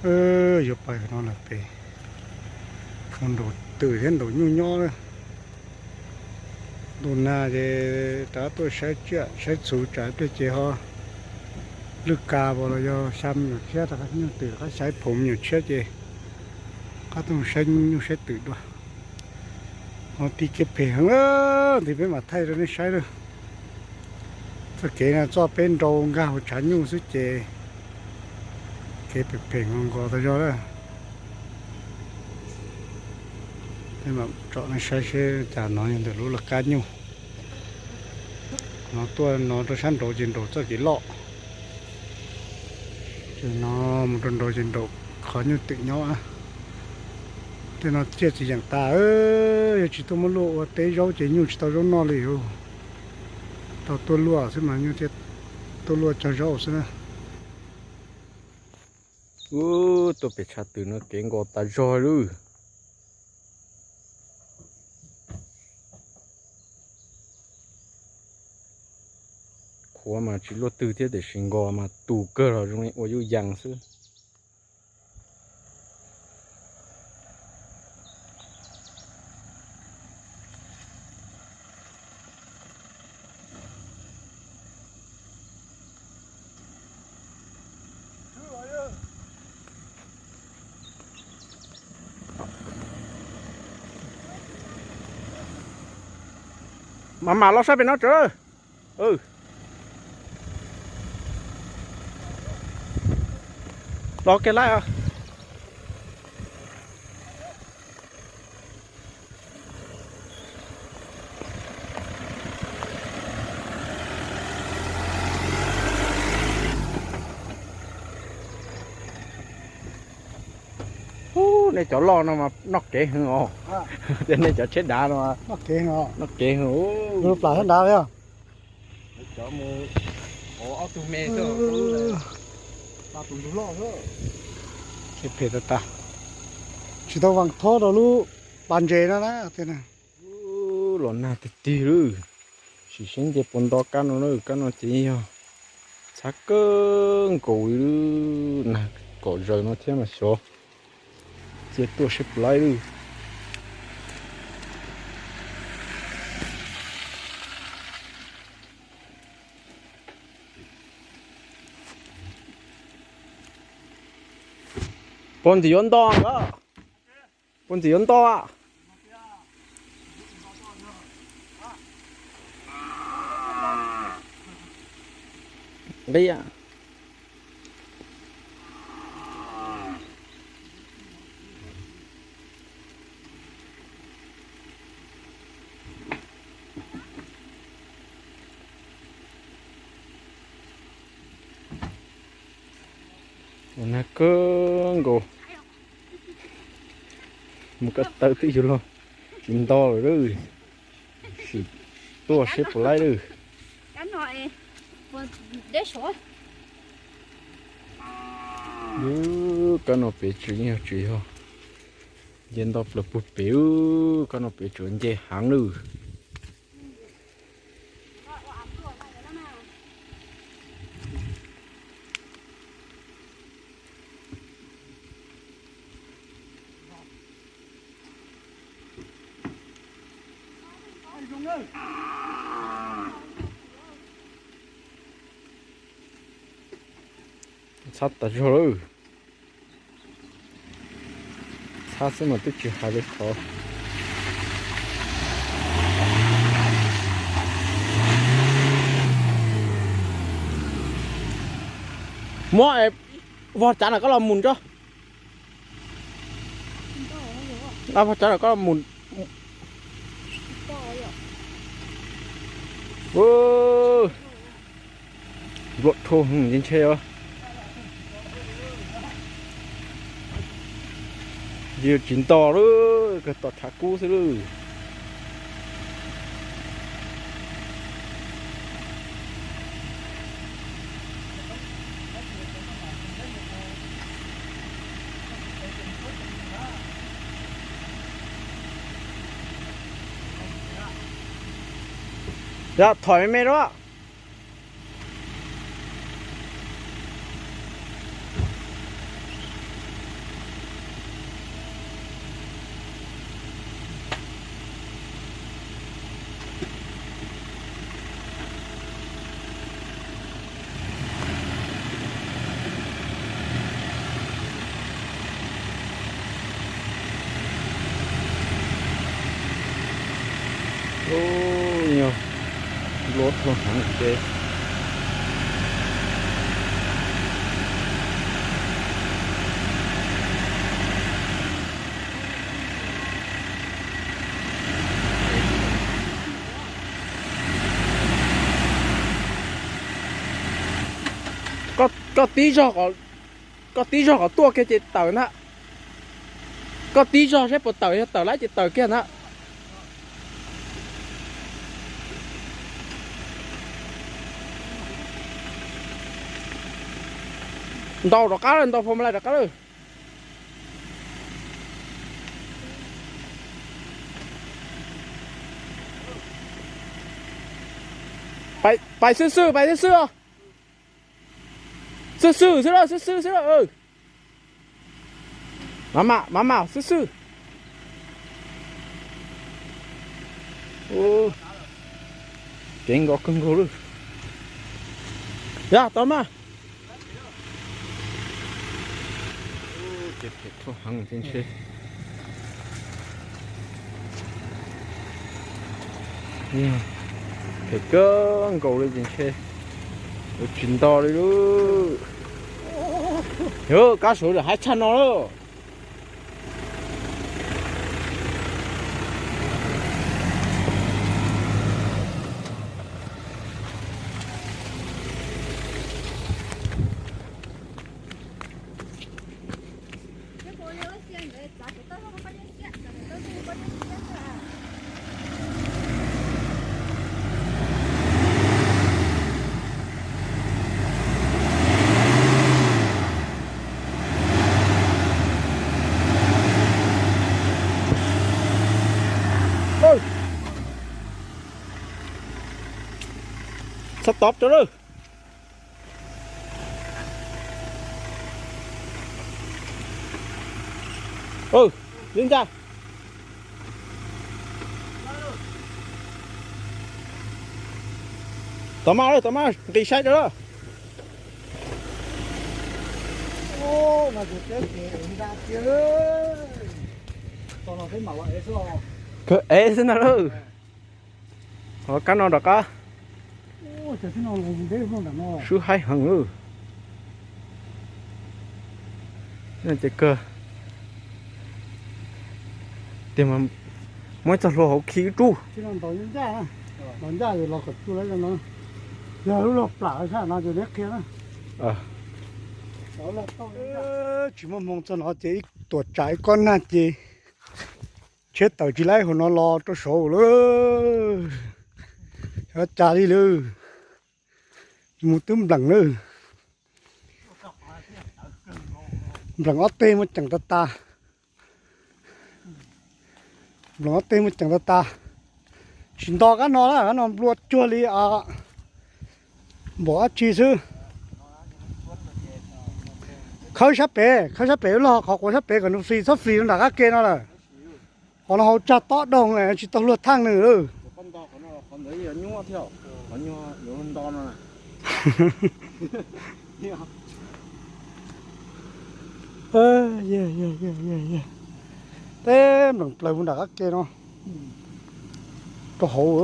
Yuav pais no lawm pem, mus nraum twm thiab nraum nyuj nyob na. Ntu nag ces rov tuaj saib tsiaj saib txhu tsam pliag ces ho lwj ka pas los yog xya me nyuam tshiab rov qab, nyuj twm rov qab xya ib phaum me nyuam tshiab ces rov qab tuaj saib nyuj saib twm dua. Ho ti kev phem heev, nti peb mam thaij rau nej saib lawm. Txoj kev no txoj peb nrau nkag hauv tshav nyuj xwb ces kev phem phem nkaus nkaus tas zog lawm. Tsom nej saib seb cas no yog ntawm lub laj kab nyuj. No tuaj no rau sab nraud ces nraum txoj kev loj. Ces no mus rau nraud ces nraum qhov nyuj twm nyob. Tej no tsiaj tsis yeem tas, yog tsis tuaj muab luaj ua teb zaub ces nyuj tsis tau zaub noj li. Tau tuaj luaj xwb mas nyuj thiaj tuaj luaj cog zaub xwb na. Ub, tuaj pem tshav twm no kev nkaus tas zog lawm. Qhuav mas tsis luaj twg thiab tiam sis nkaus mas tus kawg los zoo li ua yuj yees xwb. Mam mam los sab pem no tso. Los kiag lawm. Ub, nej cov loj no mas noj kev heev os. Tias nej cov tsheb dav no noj kev heev os. Phem tas tas, tsis tau vas thob rau lub pas ntses no na. Los nag tiag tiag lawm, sim seb nce puas nto kab no na. Kab no ces yog txhab kawg nkaus li, nag kom zaws no thiab mas xyov. Cia tuaj seb puas laib lawm. Puag ntxim yuav nto, puag ntxim yuav nto. Nqis. Ua nag kawg nkaus, mus ko taw twb yuav los tsis nto lawm. Sim tuaj seb puas laib lawm. Kab no pem tseem yog tsis yog nce nto plaws puag pem, kab no pem tseem nce heev lawm. Txhab tas zog lawm. Txhab xwb mas twb tsis hais li qhov. Muab vog cav no koj los mus tso. Vog cav no koj los mus. Npluam rhuav ntshe os. Yog tsis nto lawm, kawg tom tshav kub xwb lawm. Yog, thom me me rau. Ces koj tib zog, koj tib zog kom tuaj kiag ces tawm ntag. Koj tib zog saib puas tawm, yog tawm lawm ces tawm kiag ntag. Ntaus rov qab lawm, ntaus pha ma lais rov qab lawm. Pais xwb xwb, pais xwb xwb os. Xwb xwb xwb, xwb xwb xwb. Maj mam, maj mam xwb xwb. Kev nkaus kawg nkaus lawm. Yog tau mas. Ces phem heev ces ntshe, phem kawg nkaus li ces ntshe yuav tsis nto li lawm. Yog kab suav lawm haib tshaj no lawm. Txhob tov rau lawm. Li ntag. Tov mas, tov mas nqis saib rau lawm. Kawg ev xwb ntag lauj. Ho kab no rov qab. Swb haib heev lawm. Ces kawg tiag, muab ib txoj hlua hauv khi ib rub. Yog lub log plam sab no ces neb qhia na. Tsis muaj hmoo txog no ces ib tuam tsam ib kob nag ces tsheb tawm tsis laib hauv no los rau saud lawm. Xyov cas li lawm. Mus twb npleem lawm. Npleem ob teg muaj ceem tas tas. Npleem ob teg muaj ceem tas tas. Tsis nto kab no na, kab no nplua cuag li npaum dab tsi xwb. Khawb sab pem, khawb sab pem lub log qhov quav sab pem kom nws flis txhob flis rau nram qab ke no lawm. Qhov no hauv tsag tob doog tsis tau hlua thaaj nws lawm. Teb npleem plaws mus nram qab ke no rau hauv.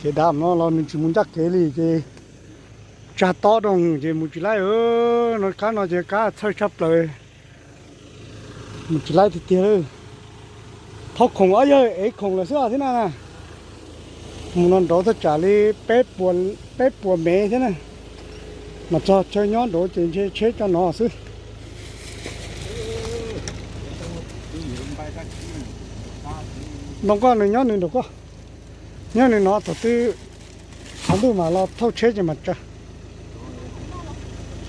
Ces dav no los nws tsis mus ncaj kev li ces tsag tob doog ces mus tsis laib. No kab no ces kab txhawj tshaj plaws, mus tsis laib tiag tiag lawm. Thauj khoom ob yawg ev khoom lawm xwb os thiab na. Mus no nraud txog tsam li peb puas mev thiab na, mas txog chaw nyob nraud ces ntshe tsheb tso no xwb. Ntoo koj nws nyob nws nraum koj, nyob nws no thaum twg qhov ntuj mam los thauj tsheb ces mam tsa.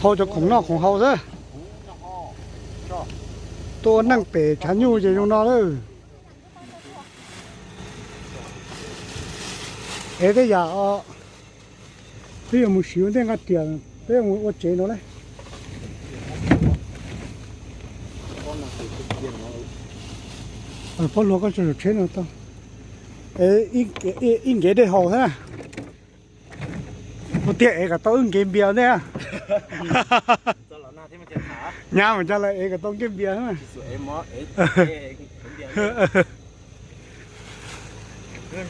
Thauj cov khoom noj khoom haus xwb. Tuaj ua neej pem tshav nyuj ces zoo no lawm. Es tej yam os, peb yuav mus siv ua ntej nqa riam, peb yuav mus ua tsev no lauj. Pob luag koj tso saum tsheb no tau. Ib nkev dej haus thiab na. Ua tiag es kom tau wb nkev npias ntej. Nyab mas coj lawv es kom tau nkev npias thiab na. Kuv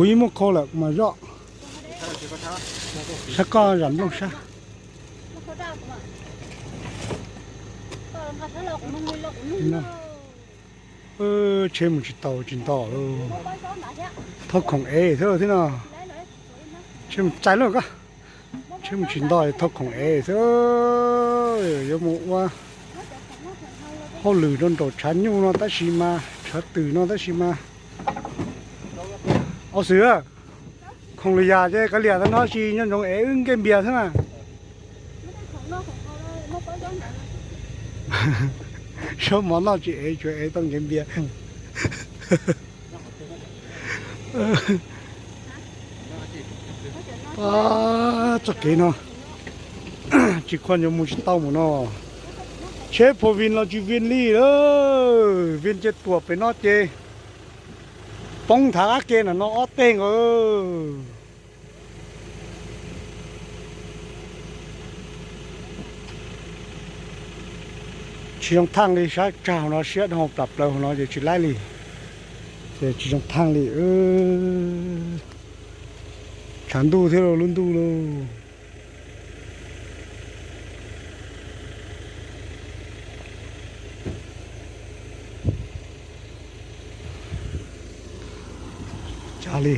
yeej muaj khau lawm kuv mam zoj. Sab koj zam nplooj sab. Tsheb mus tsis tau tsis nto lawm. Thauj khoom ev xwb thiab no. Tsheb mus txais lawm koj. Tsheb mus tsis nto thauj khoom ev xwb. Yuav mus ua hauj lwm rau nraum tshav nyuj no tab sis mas tshav twm no tab sis mas. Au xwm, khoom li yam ces kav liam tau no sis nco ntsoov ev wb nkev npias xwb na. Zaub mov noj tsis ev, tsuas ev tau nkev npias. Txoj kev no tsis khuam yuav mus tsis tau mus no. Tsheb phuas vin los tsis vin li lawm, vin ces tuam pem no ces poob nthav qab ke na no ob teg nkaus. Tsis zoo thaaj li, sab tsag hauv no siab dhau plam plaws hauv no ces tsis laib li. Ces tsis zoo thaaj li. Tshav ntuj thiab lub ntuj lauj. Cas li.